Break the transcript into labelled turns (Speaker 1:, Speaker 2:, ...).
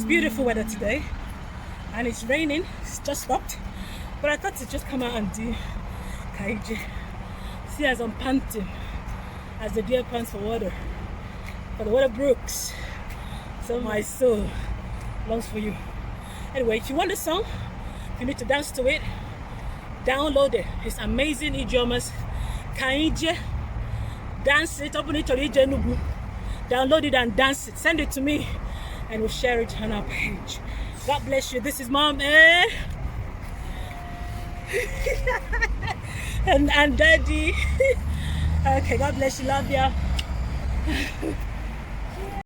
Speaker 1: It's beautiful weather today and it's raining. It's just stopped. But I thought to just come out and do Kaije. See as I'm panting, as the deer pants for water, for the water brooks. So my soul longs for you. Anyway, if you want the song, if you need to dance to it, download it. It's amazing idiomas. Kaije, dance it. Open it to Enugu. Download it and dance it. Send it to me and we'll share it on our page. God bless you. This is Mom and Daddy. Okay, God bless you. Love ya.